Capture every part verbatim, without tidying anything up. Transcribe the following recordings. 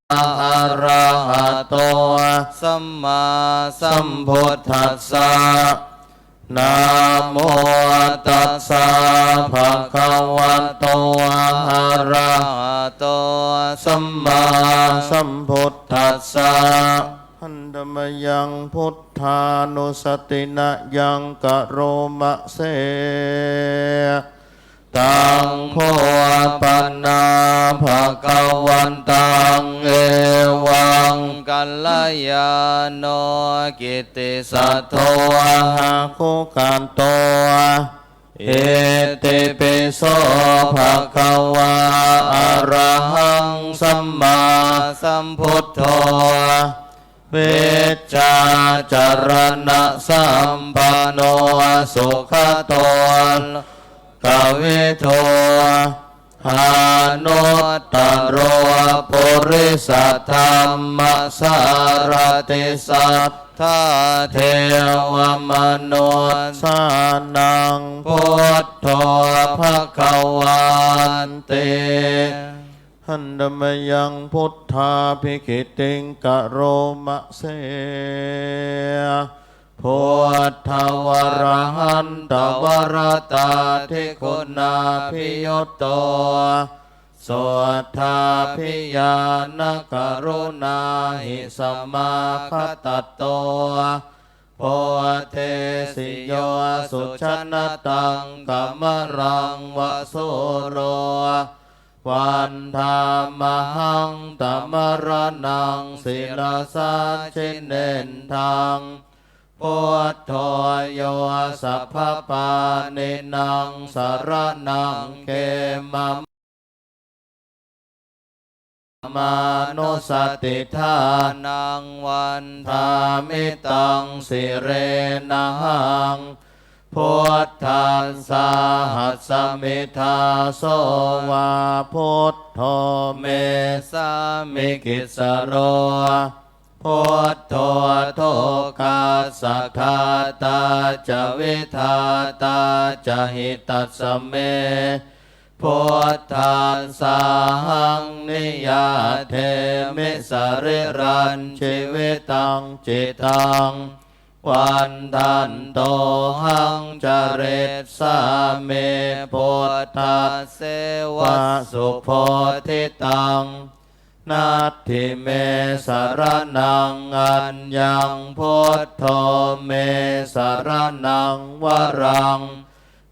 arahato sammāsambuddhassa. Namo tassa bhagavato arahato sammāsambuddhassa. Handa mayaṃ buddhānussatinayaṃ karoma se. Taṃ kho pana bhagavantaṃ evaṃ kalyāṇo kittisaddo aggukatto. Itipi so bhagavā arahaṃ sammāsambuddho vijjācaraṇasampanno sugato lokavidū anuttaro purisadammasārathi satthā devamanussānaṃ buddho bhagavāti. Handa mayaṃ buddhābhigītiṃ karoma se. Buddhavarahantavarāhidiguṇābhiyutto suddhābhiñāṇakaruṇāhi samāgatatto bodhesi yo sujanataṃ kamalaṃ va sūro vandāmahaṃ tamaraṇaṃ sirasā jinendaṃ. Buddho yo sabbapāṇīnaṃ saraṇaṃ khemam manussāti ṭhānaṃ vandāmi taṃ sirenahaṃ. Buddhassāhasmi dāso va buddho me sāmikissaro. Buddho dukkassa ghātā ca vidhātā ca hitassa me. Buddhassāhaṃ niyyādemi sarīrañjīvitañcidaṃ. Vandantohaṃ carissāmi buddhasseva subodhitaṃ. Natthi me saraṇaṃ aññaṃ buddho me saraṇaṃ varaṃ.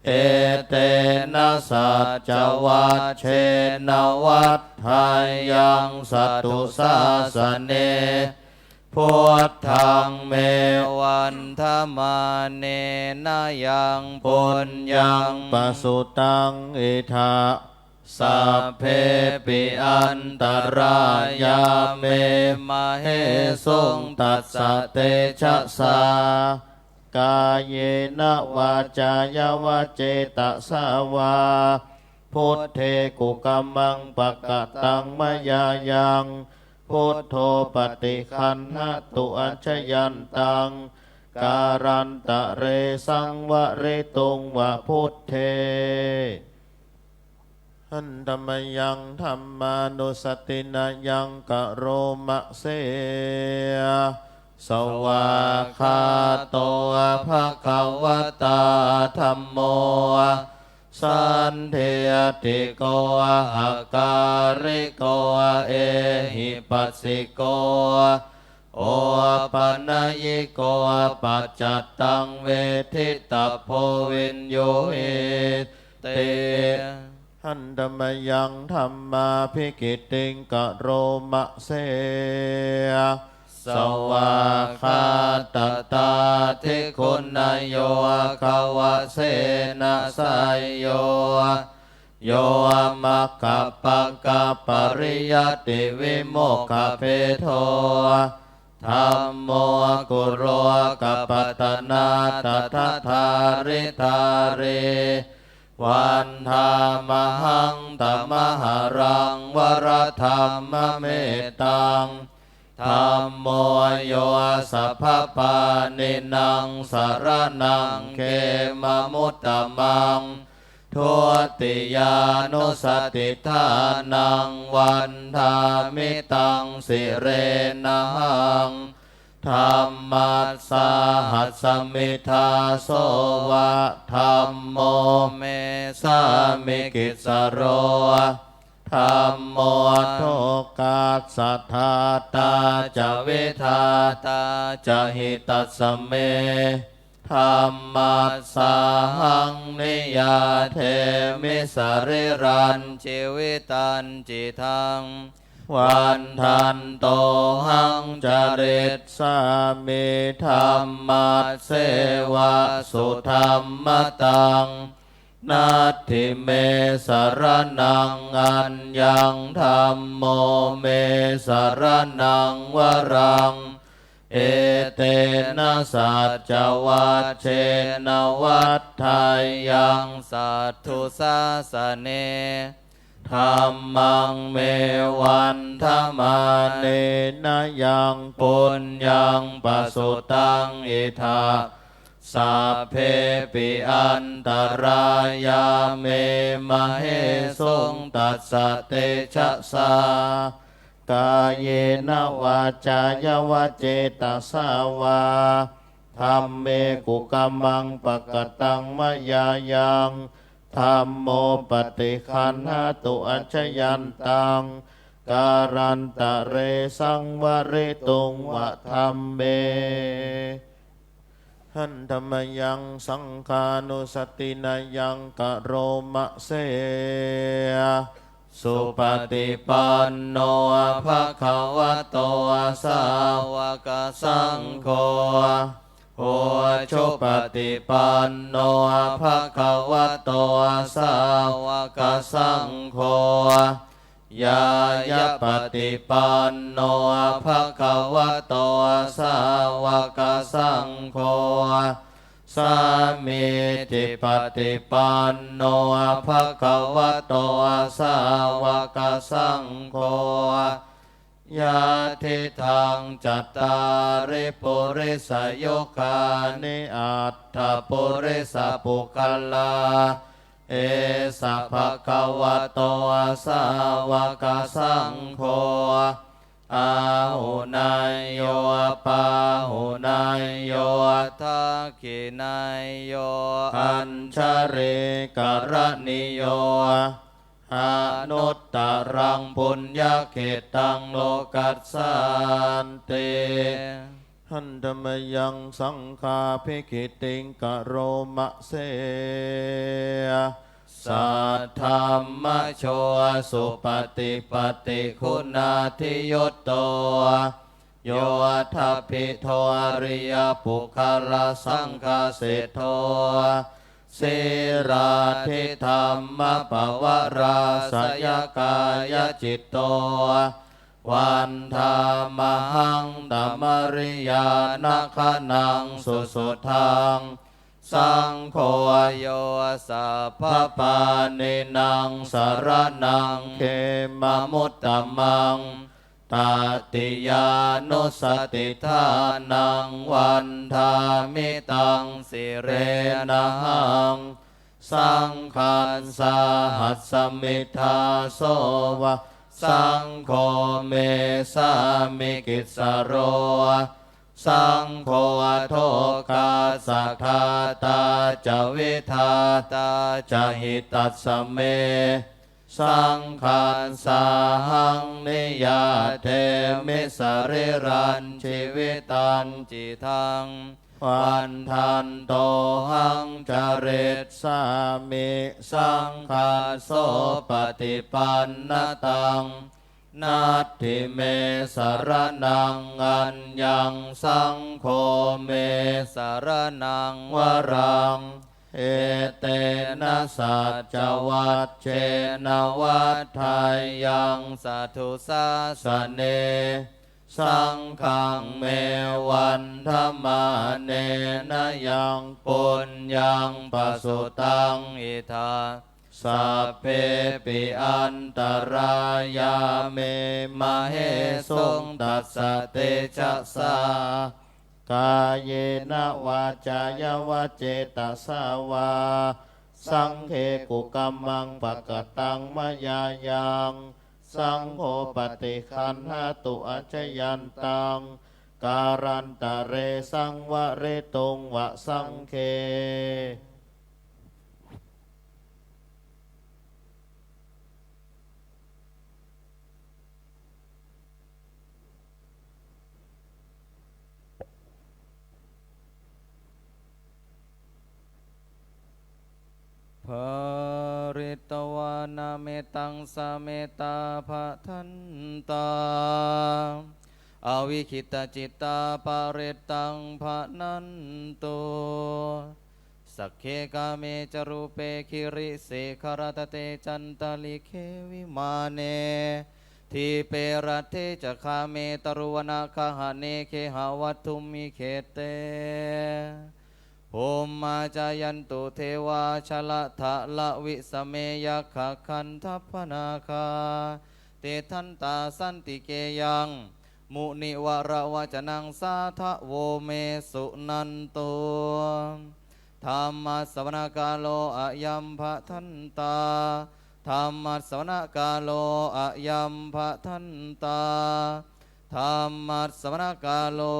Etena saccavajjena vaḍḍheyyaṃ satthu sāsane. Buddhaṃ me vandamānena yaṃ puññaṃ pasutaṃ idha sabbepi antarāyā me māhesuṃ tassa tejasā. Kāyena vācāya va cetasā vā buddhe kukammaṃ pakataṃ mayā yaṃ buddho paṭiggaṇhatu accayantaṃ kālantare saṃvarituṃ va buddhe. Handa mayaṃ dhammānussatinayaṃ karoma se. Svākkhāto bhagavatā dhammo sandiṭṭhiko akāliko ehipassiko opanayiko paccattaṃ veditabbo viññūhīti. Handa mayaṃ dhammābhigītiṃ karoma se. Svākkhātatādiguṇayogavasena seyyo, yo maggapākapariyattivimokkhabhedo, dhammo kulokapatanā tadadhāridhārī, vandāmahaṃ tamaharaṃ varadhammamettaṃ. Dhammo yo sabbapāṇīnaṃ saraṇaṃ khemamuttamaṃ, dutiyānussatiṭṭhānaṃ vandāmi taṃ sirenahaṃ. Dhammassāhasmi dāso va, dhammo me sāmikissaro, dhammo dukkhassa ghātā ca vidhātā ca hitassa me, dhammassāhaṃ niyyādemi sarīrañjīvitañcidaṃ. Vandantohaṃ carissāmi dhammasseva sudhammataṃ. Natthi me saraṇaṃ aññaṃ, dhammo me saraṇaṃ varaṃ. Etena saccavajjena vaḍḍheyyaṃ satthu sāsane. Dhammaṃ me vandamānena yaṃ puññaṃ pasutaṃ idha, sabbepi antarāyā me māhesuṃ tassa tejasā. Kāyena vācāya va cetasā vā, dhamme kukammaṃ pakataṃ mayā yaṃ, dhammo paṭiggaṇhatu accayantaṃ, kālantare saṃvarituṃ va dhamme. Handa mayaṃ saṅghānussatinayaṃ karoma se. Supaṭipanno bhagavato sāvakasaṅgho, ujupaṭipanno bhagavato sāvakasaṅgho, ñāyapaṭipanno bhagavato sāvakasaṅgho, sāmīcipaṭipanno bhagavato sāvakasaṅgho, yadidaṃ cattāri purisayugāni aṭṭha purisapuggalā, esa bhagavato sāvakasaṅgho, āhuneyyo pāhuneyyo dakkhiṇeyyo añjalikaraṇīyo, anuttaraṃ puññakkhettaṃ lokassāti. Handa mayaṃ saṅghābhigītiṃ karoma se. Saddhammajo supaṭipattiguṇādiyutto, yoṭṭhabbidho ariyapuggalasaṅghaseṭṭho, sīlādidhammapavarāsayakāyacitto, vandāmahaṃ tamariyaṃ gaṇaṃ susuddhaṃ. Saṅgho yo sabbapāṇīnaṃ saraṇaṃ khemamuttamaṃ, tatiyānussatiṭṭhānaṃ vandāmi taṃ sirenahaṃ. Saṅghassāhasmi dāso va, saṅgho me sāmikissaro, saṅgho dukkhassa ghātā ca vidhātā ca hitassa me, Saṅghassāhaṃ niyyādemi sarīrañjīvitañcidaṃ. Vandantohaṃ carissāmi saṅghassopaṭipannataṃ. Natthi me saraṇaṃ aññaṃ, saṅgho me saraṇaṃ varaṃ. Etena saccavajjena vaḍḍheyyaṃ satthu sāsane. Saṅghaṃ me vandamānena yaṃ puññaṃ pasutaṃ idha, sabbepi antarāyā me māhesuṃ tassa tejasā. Kāyena vācāya va cetasā vā, saṅghe kukammaṃ pakataṃ mayā yaṃ, saṅgho paṭiggaṇhatu accayantaṃ, kālantare saṃvarituṃ va saṅghe. Pharitvāna mettaṃ samettā bhadantā, avikkhittacittā parittaṃ bhaṇantu. Sagge kāme ca rūpe girisikharataṭe cantalikkhe vimāne, dīpe raṭṭhe ca gāme taruvanagahane gehavatthumhi khette, bhummā cāyantu devā jalathalavisame yakkhagandhabbanāgā, tiṭṭhantā santike yaṃ munivaravacanaṃ sādhavo me suṇantu. Dhammassavanakālo ayambhadantā. Dhammassavanakālo ayambhadantā. Dhammassavanakālo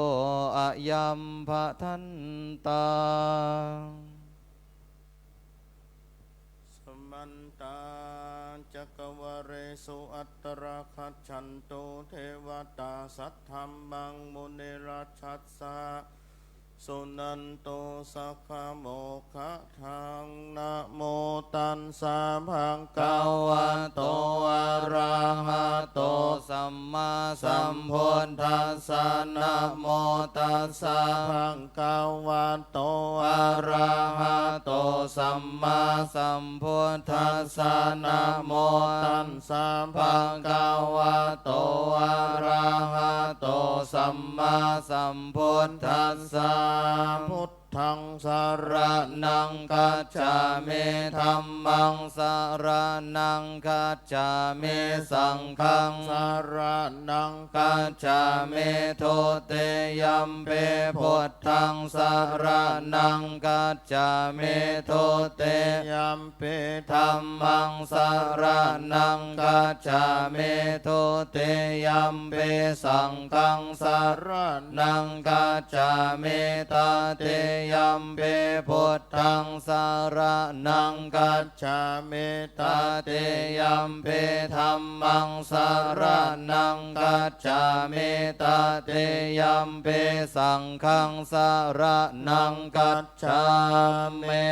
ayambhadantā. Samantā cakkavāḷesu atrāgacchantu devatā, saddhammaṃ munirājassa suṇantu saggamokkhadaṃ. Namo tassa bhagavato arahato sammāsambuddhassa. Namo tassa bhagavato arahato sammāsambuddhassa. Namo tassa bhagavato arahato sammāsambuddhassa. Buddhaṃ saraṇaṃ gacchāmi. Dhammaṃ saraṇaṃ gacchāmi. Saṅghaṃ saraṇaṃ gacchāmi. Dutiyampi buddhaṃ saraṇaṃ gacchāmi. Dutiyampi dhammaṃ saraṇaṃ gacchāmi. Dutiyampi saṅghaṃ saraṇaṃ gacchāmi. Tatiyampi buddhaṃ saraṇaṃ gacchāmi. Tatiyampi dhammaṃ saraṇaṃ gacchāmi. Tatiyampi saṅghaṃ saraṇaṃ gacchāmi.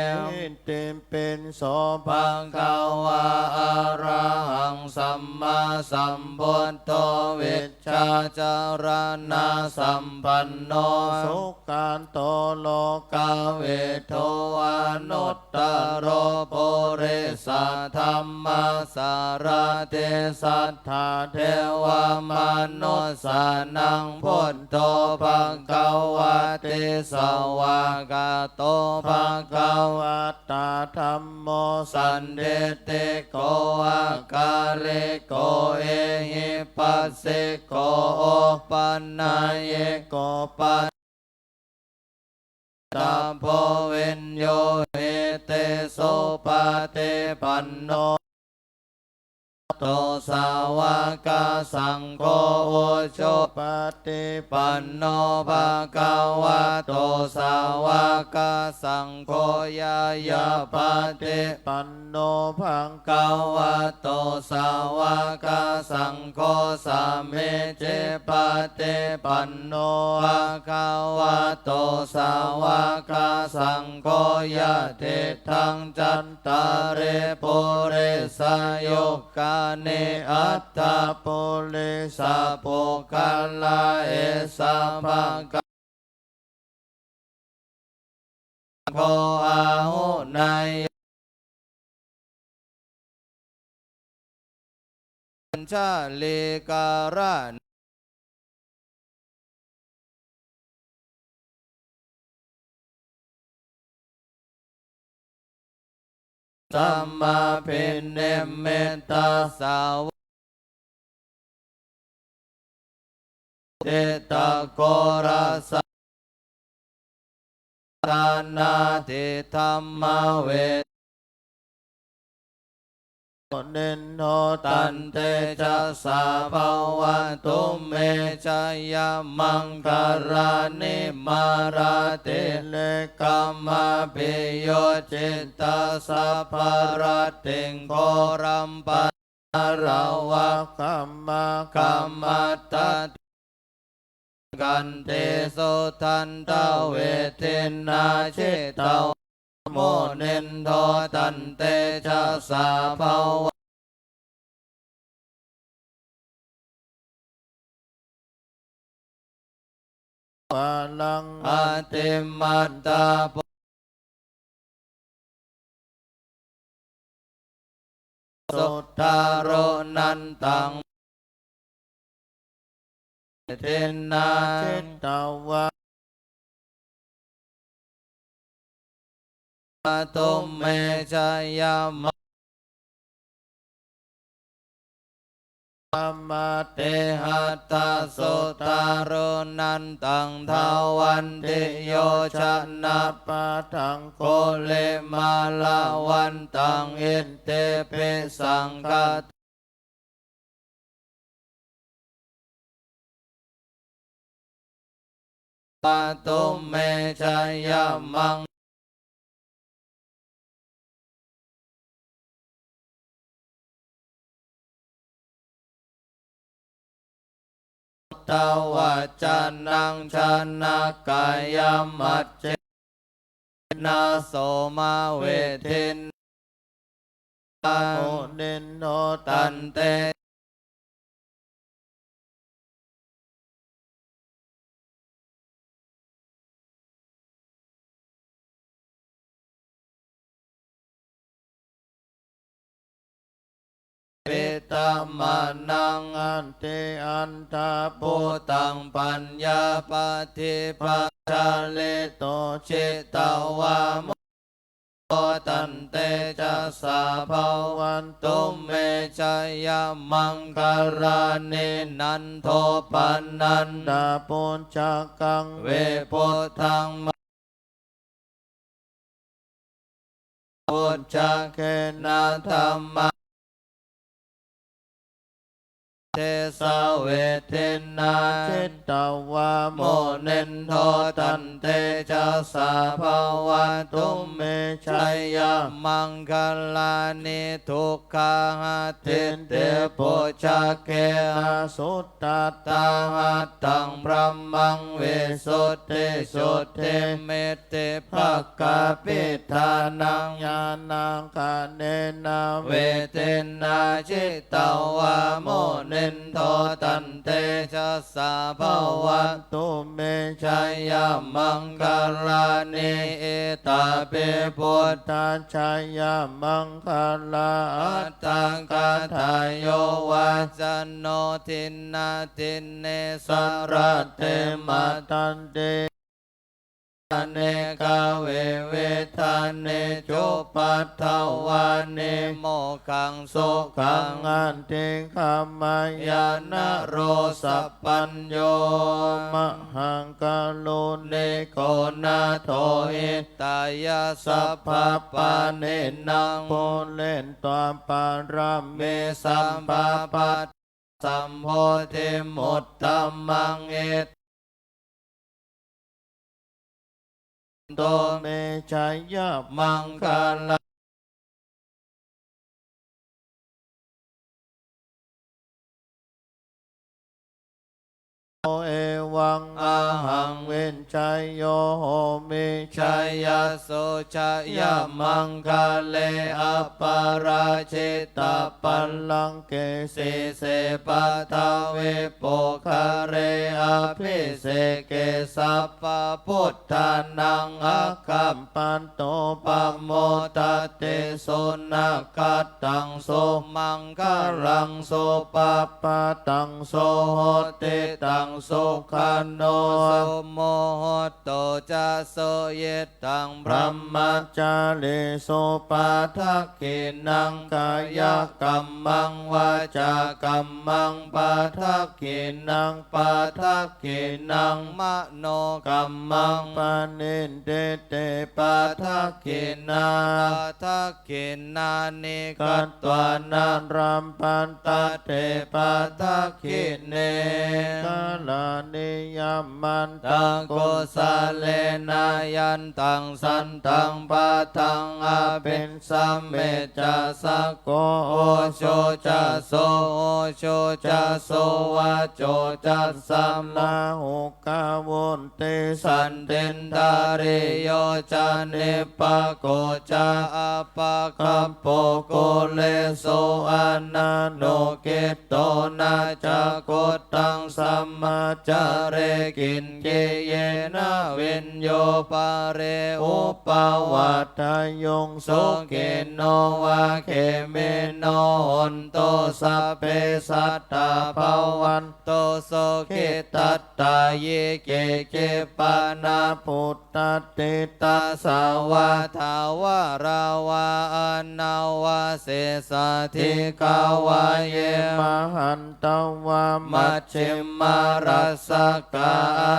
Itipi so bhagavā arahaṃ sammāsambuddho vijjācaraṇasampanno sugato lokavidū anuttaro purisadammasārathi satthā devamanussānaṃ buddho bhagavāti. Svākkhāto bhagavatā dhammo sandiṭṭhiko akāliko ehipassiko opanayiko paccattaṃ viññūhīti. Supaṭipanno to sāvakasaṅgho, ujuppaṭipanno bhagavato sāvakasaṅgho, ñāyapaṭipanno bhagavato sāvakasaṅgho, sāmīcipaṭipanno bhagavato sāvakasaṅgho, yadidaṃ cattāri purisayugāni aṭṭha purisapuggalā, esa bhagavato sāvakasaṅgho, āhuneyyo añjalikaraṇīyo, samabhinimmitasāvudhanto, cittakhosavādānaṃ atiandhabhūtaṃ, munindo taṃtejasā bhavatu me jayamaṅgalāni. Mārātirekamabhiyujjhitasabbarattiṃ, ghorampanāḷavakamakkhamathaddhayakkhaṃ, khantīsudantavidhinā jitavā munindo taṃtejasā bhavatu varaṃ atimattabhūtaṃ, sudāruṇantaṃ vidhinā jitavā bhavatu me jayamaṅgalāni. Samātihatthasudāruṇantaṃ dhāvantiyojanapathaṅgulimālavantaṃ, iddhībhisaṅkhatā bhavatu me jayamaṅgalāni. Suddhāvacanaṃ janakāyamajjhe na somavidhinā munindo taṃtejasā bhavatu varaṃ atimattabhūtaṃ, paññāpadīpajalito jitavā munindo taṃtejasā bhavatu me jayamaṅgalāni. Nandopanandabhujagaṃ vibudhaṃ mahiddhiṃ, puttena bhujagena damāpayoga tesavidhinā jitavā munindo taṃtejasā bhavatu me jayamaṅgalāni. Duggāhadiṭṭhibhujagena sudaṭṭhahatthaṃ brahmaṃ visuddhijutimiddhi bakābhidhānaṃ ñāṇāgadena vidhinā jitavā munindo taṃtejasā bhavatu me jayamaṅgalāni. Etāpi buddhajayamaṅgalaaṭṭhagāthā yo vācano dinadine sarate matandī anekavividhāni cupaddavāni mokkhaṃ sukhaṃ adhigameyya naro sapañño. Mahākāruṇiko nātho hitāya sabbapāṇinaṃ pūretvā pāramī sabbā patto sambodhimuttamaṃ. Etāni bhagavato me jayamaṅgalāni. Evaṃ ahaṃ vijayyo homi jayassu jayamaṅgale. Aparājitapallaṅke sīse paṭhavipokkhare abhiseke sabbabuddhānaṃ aggappatto pamodati. Sunakkhattaṃ sumaṅgalaṃ supabhātaṃ suhuṭṭhitaṃ sukhaṇo sumuhutto ca suyiṭṭhaṃ brahmacārisu. Padakkhiṇaṃ kāyakammaṃ vācākammaṃ padakkhiṇaṃ padakkhiṇaṃ manokammaṃ paṇidhī te padakkhiṇā. Padakkhiṇāni katvāna labhantatthe padakkhiṇe. Karaṇīyam atthakusalena yantaṃ santaṃ padaṃ abhisamecca sakko ujū ca suhujū ca suvaco cassa muhupavutti. Santindriyo ca nipako ca appagabbho kulesu ananugiddho. Na ca khuddaṃ samācare kiñci yena viññū pare upavadeyyuṃ. Sukhino vā khemino hontu sabbe sattā bhavantu sukhitattā. Ye keci pāṇabhūtatthi tasā vā thāvarā vā anavasesā dīghā vā ye mahantā vā majjhimā rassakā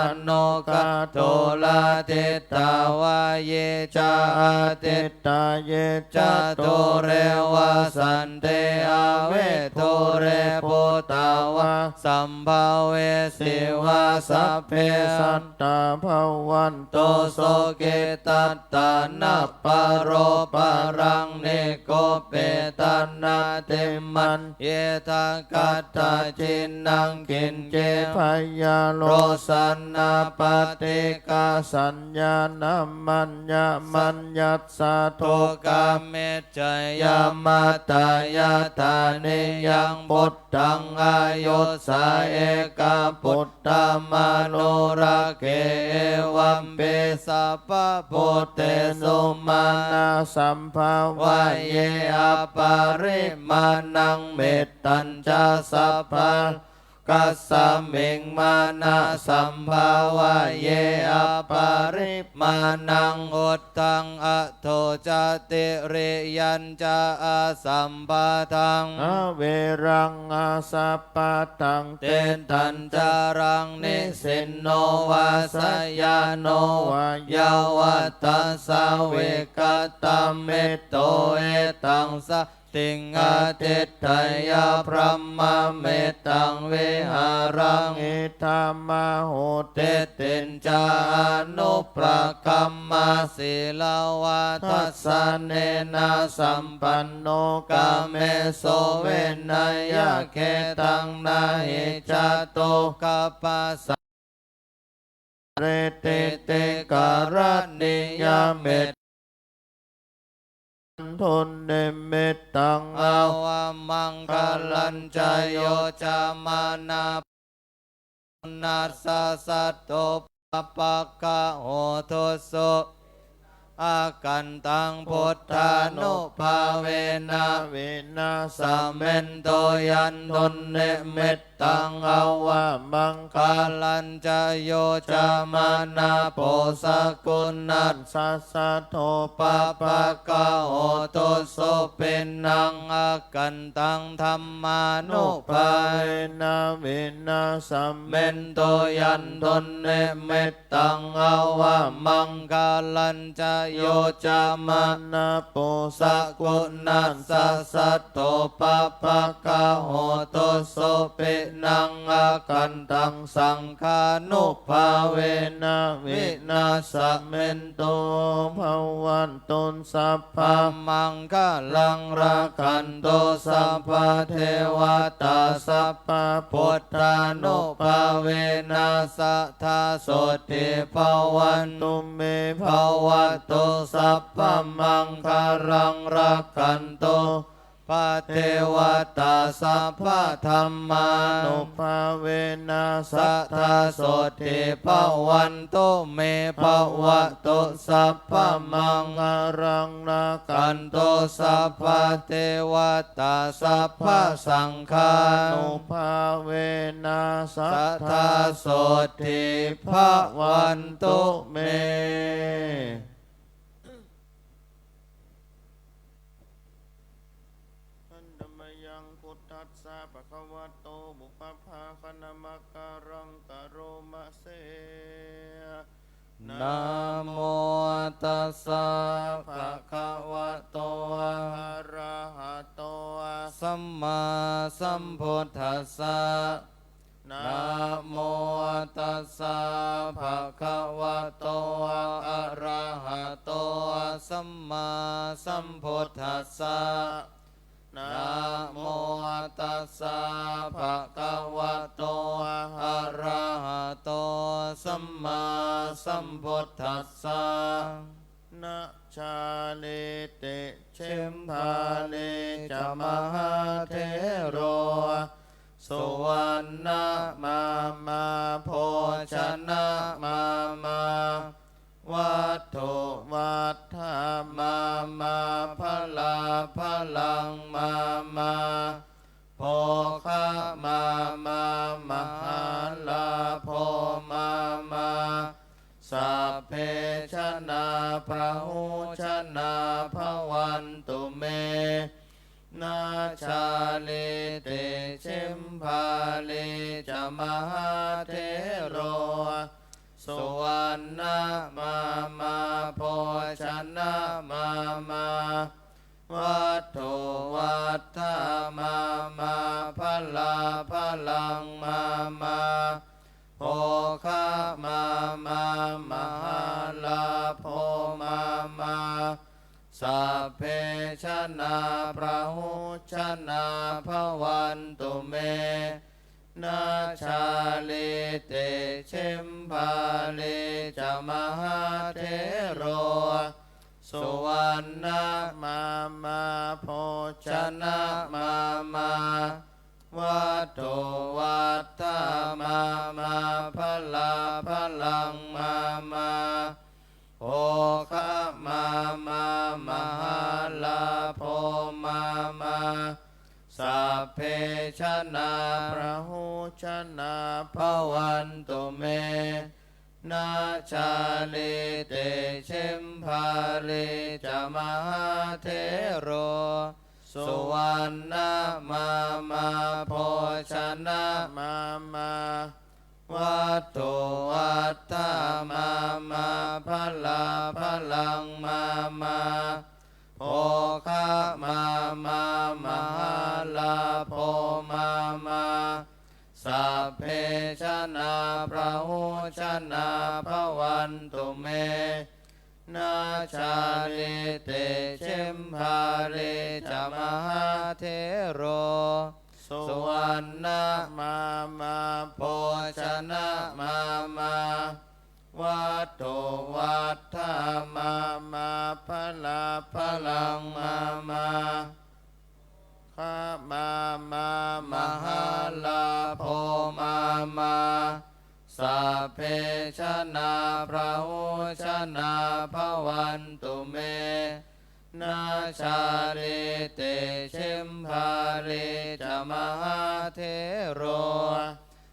aṇukathūlā diṭṭhā vā ye ca adiṭṭhā ye ca dūre vasanti avidūre bhūtā vā sambhavesī vā sabbe sattā bhavantu sukhitattā. Na paro paraṃ nikubbetha nātimaññetha katthaciṇaṃ kiñci byārosanā paṭighasaññā nāmanyamaññassa dukkhamiccheyya. Mātā yathā niyaṃ puttaṃ āyusā ekaputtamanurakkhe evampi sabbabhūtesu mānasambhāvaye aparimāṇaṃ. Mettañca sabba kasmiṃ mānasambhāvaye aparimāṇaṃ uddhaṃ adho ca tiriyañca asambādhaṃ averaṃ asapattaṃ. Tiṭṭhañcaraṃ nisinno vā sayāno vā yāvatassa vigatamiddho etaṃ sa tiṃ adhiṭṭheyya brahmametaṃ vihāraṃ idhamāhu. Diṭṭhiñca anupagamma sīlavā dassanena sampanno kāmesu vineyya gedhaṃ na hi jātu gabbhassa reti. Ti karaṇīyamettaṃ dunnimittaṃ avamaṅgalañca yo cāmanāpo sakuṇassa saddo pāpaggaho dussupinaṃ akantaṃ buddhānubhāvena vināsamentu. Yandunnimittaṃ avamaṅgalañca yo cāmanāpo sakuṇassa saddo pāpaggaho dussupinaṃ akantaṃ dhammānubhāvena vināsamentu. Yandunnimit taṃ avamaṅgalañca yo cāmanāpo sakuṇassa saddo pāpaggaho dussupinaṃ akantaṃ saṅghānubhāvena vināsamentu. Bhavatu sabbamaṅgalaṃ rakkhantu sabbadevatā sabbabuddhānubhāvena sadā sotthī bhavantu me. Bhavatu sabbamaṅgalaṃ rakkhantu sabbadevatā sabbadhammānubhāvena sadā sotthī bhavantu me. Bhavatu sabbamaṅgalaṃ rakkhantu sabbadevatā sabbasaṅghānubhāvena sadā sotthī bhavantu me. Handa mayaṃ buddhassa bhagavato pubbabhāganamakāraṃ karoma se. Namo tassa bhagavato arahato sammāsambuddhassa. Namo tassa bhagavato arahato sammāsambuddhassa. Namo tassa bhagavato arahato sammāsambuddhassa. Na cālīti cimbālī ca mahāthero suvaṇṇamāmā bhojanamāmā vatthuvatthamāmā balābalaṃ māmā bhogamāmā mahālābho māmā sabbe janā brahujana bhavantu me. Na cālīti cimbālī ca mahāthero suvaṇṇamāmā bhojanamāmā vatthuvatthamāmā balābalaṃ māmā bhogamāmā mahālābho māmā sabbe janā brahujana bhavantu me. Na cālīti cimbālī ca mahāthero suvaṇṇamāmā bhojanamāmā vatthuvatthamāmā balābalaṃ māmā bhogamāmā mahālābho māmā sabbe janā brahujana bhavantu me. Na cālīti cimbālī ca mahāthero suvaṇṇamāmā bhojanamāmā vatthuvatthamāmā balābalaṃ māmā bhogamāmā mahālābho māmā sabbe janā brahujana bhavantu me. Na cālīti cimbālī ca mahāthero suvaṇṇamāmā bhojanamāmā vatthuvatthamāmā balābalaṃ māmā bhogamāmā mahālābho māmā Sabbe janā brahmajana bhavantu me. Na jālī tisimhālī ca mahāthero,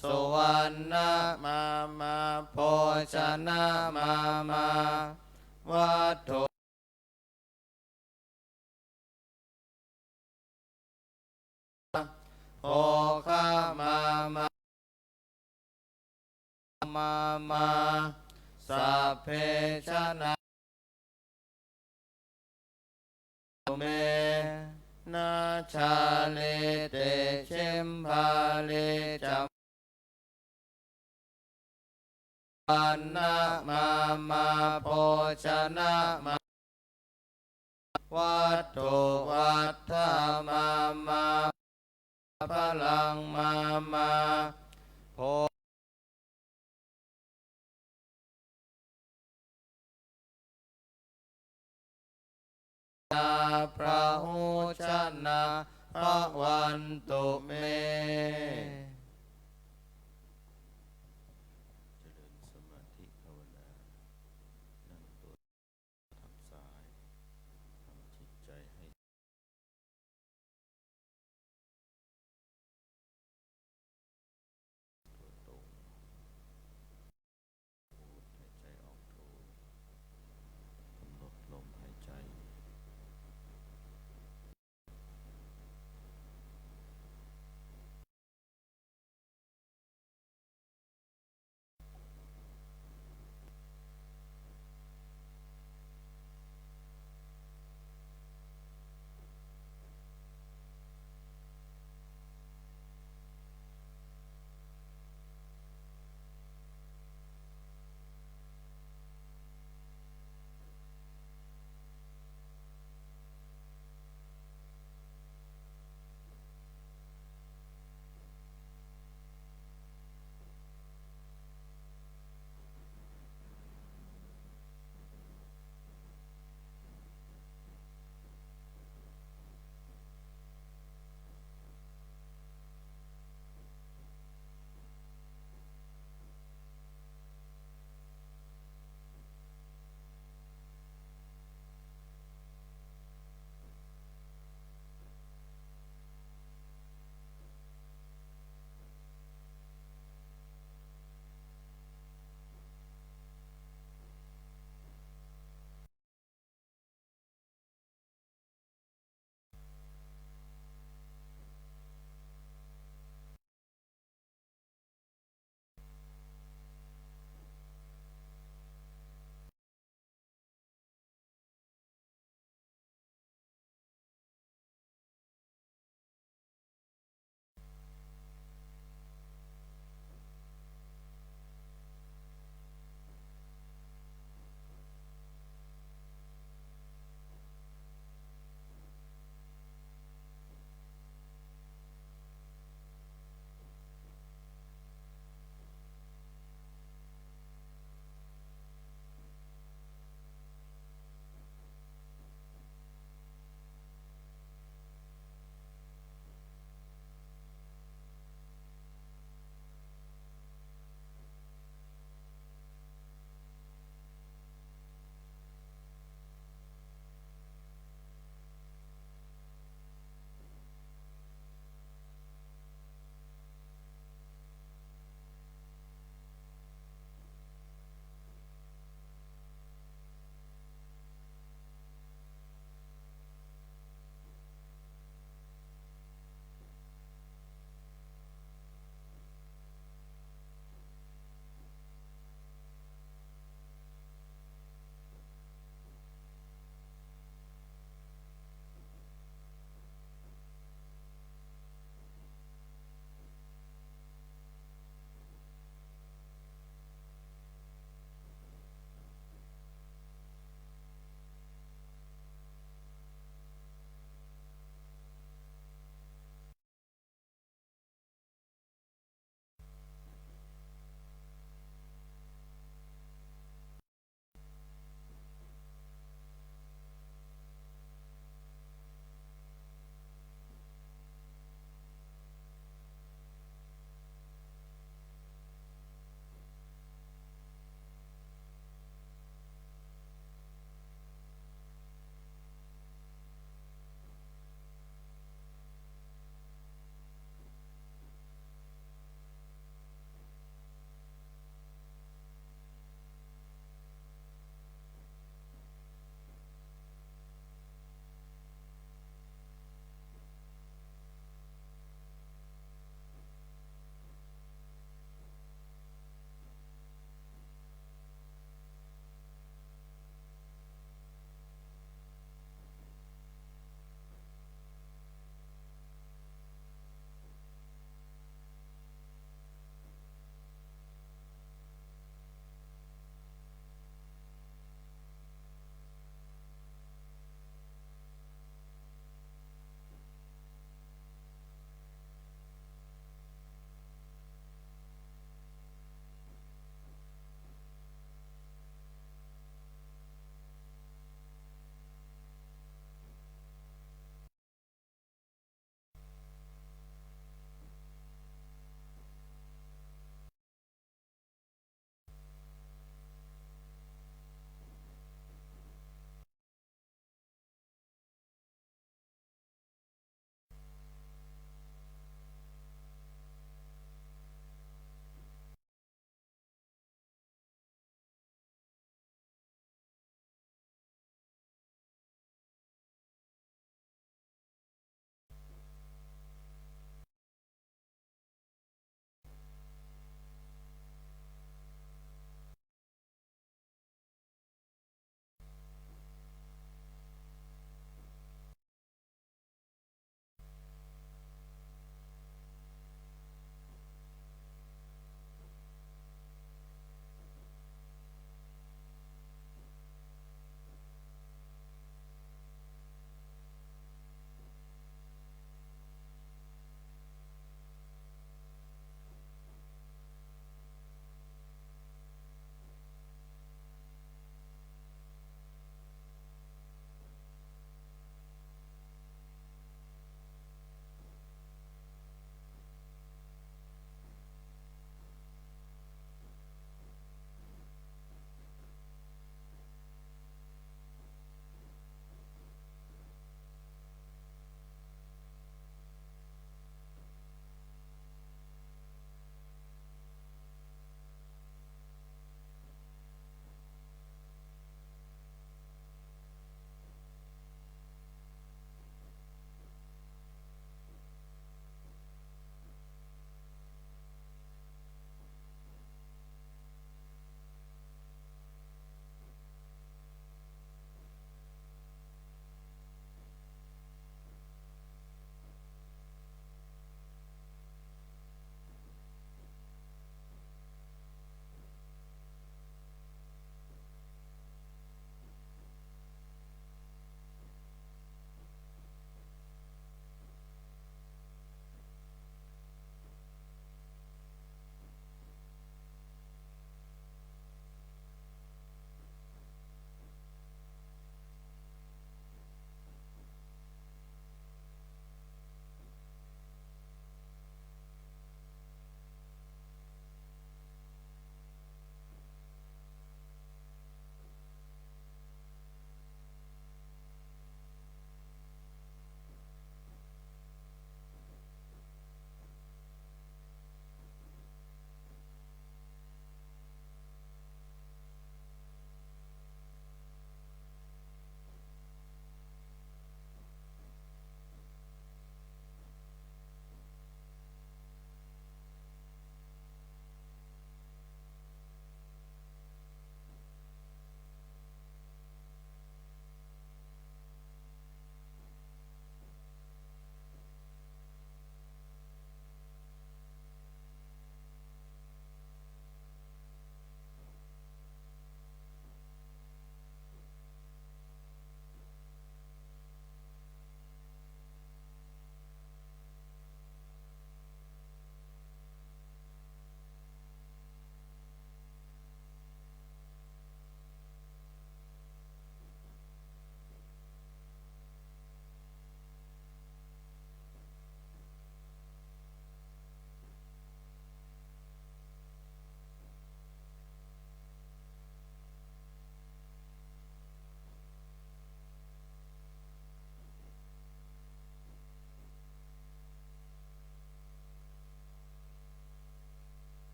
suvaṇṇamāmā bhojanamāmā vatthu bhogamāmā māmā. Sabbe janā me. Na jālī tisimhālī ca vaṇṇamāmā bhojanamāmā vatthu vaddhamāmā balaṃ māmā bho brahmajana bhavantu me. เจริญสมาธิภาวนา นั่งตัวทับซ้าย ทำจิตใจให้ ตัวตรง พูดหายใจออกโท กำหนดลมหายใจ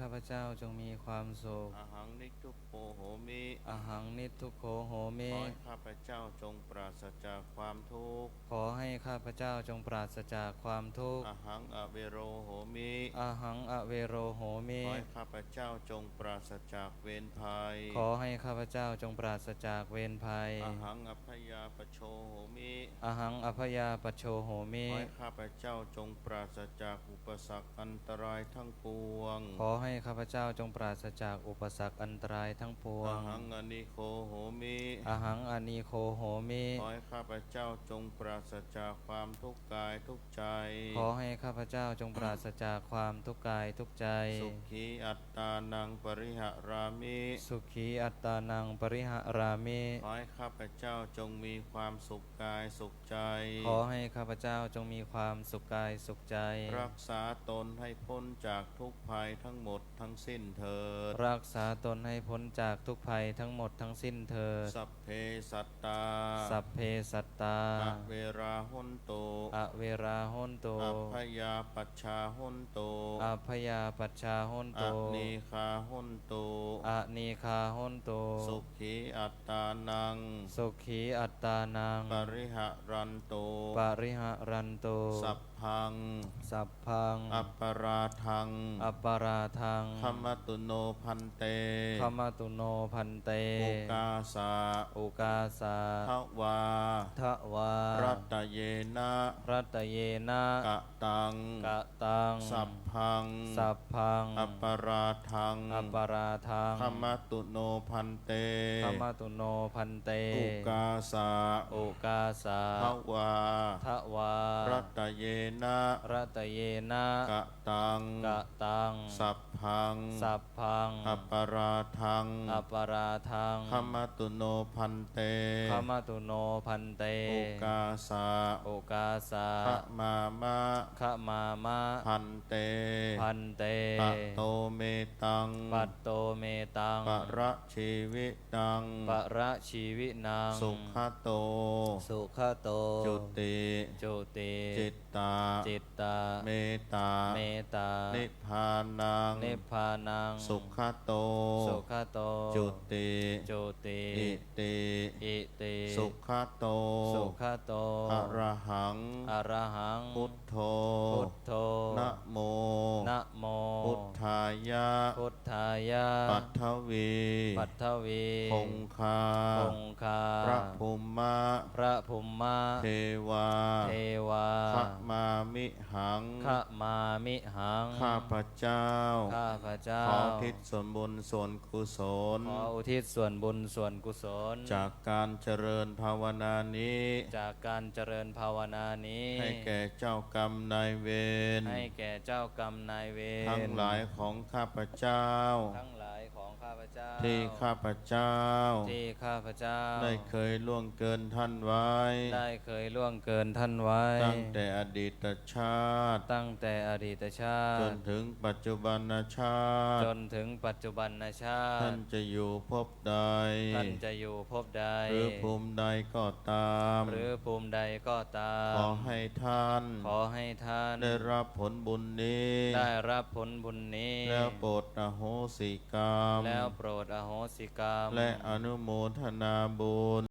ข้าพเจ้าจงมีความสุข Ahaṃ niddukkho homi. Ahaṃ niddukkho homi. ขอให้ข้าพเจ้าจงปราศจากความทุกข์ ขอให้ข้าพเจ้าจงปราศจากความทุกข์ Ahaṃ avero homi. Ahaṃ avero homi. ขอให้ข้าพเจ้าจงปราศจากเวรภัย ขอให้ข้าพเจ้าจงปราศจากเวรภัย Ahaṃ abyāpajjho homi. Ahaṃ abyāpajjho homi. ขอให้ข้าพเจ้าจงปราศจากอุปสรรคอันตรายทั้งปวง ขอให้ข้าพเจ้าจงปราศจากอุปสรรคอันตรายทั้งปวง Ahaṃ anīgho homi. Ahaṃ anīgho homi. ขอให้ข้าพเจ้าจงปราศจากความทุกข์กายทุกข์ใจ ขอให้ข้าพเจ้าจงปราศจากความทุกข์กายทุกข์ใจ Sukhī attānaṃ pariharāmi. Sukhī attānaṃ pariharāmi. ขอให้ข้าพเจ้าจงมีความสุขกายสุขใจ ขอให้ข้าพเจ้าจงมีความสุขกายสุขใจ รักษาตนให้พ้นจากทุกข์ภัยทั้งหมดทั้งสิ้นเถิด รักษาตนให้พ้นจากทุกข์ภัยทั้งหมดทั้งสิ้นเถิด Sabbe sattā. Sabbe sattā. Averā hontu. Averā hontu. Abyāpajjhā hontu. Abyāpajjhā hontu. Anīghā hontu. Anīghā hontu. Sukhī attānaṃ. Sukhī attānaṃ. Pariharantu. Pariharantu. Sabbaṃ. Sabbaṃ. Aparādhaṃ. Aparādhaṃ. Khamatu no bhante. Khamatu no bhante. Ukāsa. Ukāsa. Dvā. Dvā. Ratayena. Ratayena. Kataṃ. Kataṃ. Sabbaṃ. Sabbaṃ. Aparādhaṃ. Aparādhaṃ. Khamatu no bhante. Khamatu no bhante. Ukāsa. Ukāsa. Dvā. Dvā. Ratayena. Ratayena. Kataṃ. Kataṃ. Sabbaṃ. Sabbaṃ. Aparādhaṃ. Aparādhaṃ. Khamatu no bhante. Khamatu no bhante. Ukāsa. Ukāsa. Khamāma. Khamāma. Bhante. Bhante. Patto me taṃ. Patto me taṃ. Parajīvitaṃ. Parajīvitaṃ. Sugato. Sugato. Juti. Juti. Citta. Citta. Metā. Metā. Nibbānaṃ. Nibbānaṃ. Sugato. Sugato. Juti. Juti. Iti. Iti. Sugato. Sugato. Arahaṃ. Arahaṃ. Buddho. Buddho. Namo. Namo. Buddhāya. Buddhāya. Paṭhavī. Paṭhavī. Oṅ kā. Oṅ kā. Prabrahma. Prabrahma. Devā. Devā. Khamāmihaṃ. Khamāmihaṃ. ข้าพเจ้า ข้าพเจ้า ขออุทิศส่วนบุญส่วนกุศล ขออุทิศส่วนบุญส่วนกุศล จากการเจริญภาวนานี้ จากการเจริญภาวนานี้ ให้แก่เจ้ากรรมนายเวร ให้แก่เจ้ากรรมนายเวร ทั้งหลายของข้าพเจ้า ทั้งหลายของข้าพเจ้า ที่ข้าพเจ้า ที่ข้าพเจ้า ได้เคยล่วงเกินท่านไว้ ได้เคยล่วงเกินท่านไว้ ตั้งแต่อดีตชาติ ตั้งแต่อดีตชาติ จนถึงปัจจุบันชาติ จนถึงปัจจุบันชาติ ท่านจะอยู่ภพใด ท่านจะอยู่ภพใด หรือภูมิใดก็ตาม หรือภูมิใดก็ตาม ขอให้ท่าน ขอให้ท่าน ได้รับผลบุญนี้ ได้รับผลบุญนี้ แล้วโปรดอโหสิกรรม แล้วโปรดอโหสิกรรม และอนุโมทนาบุญ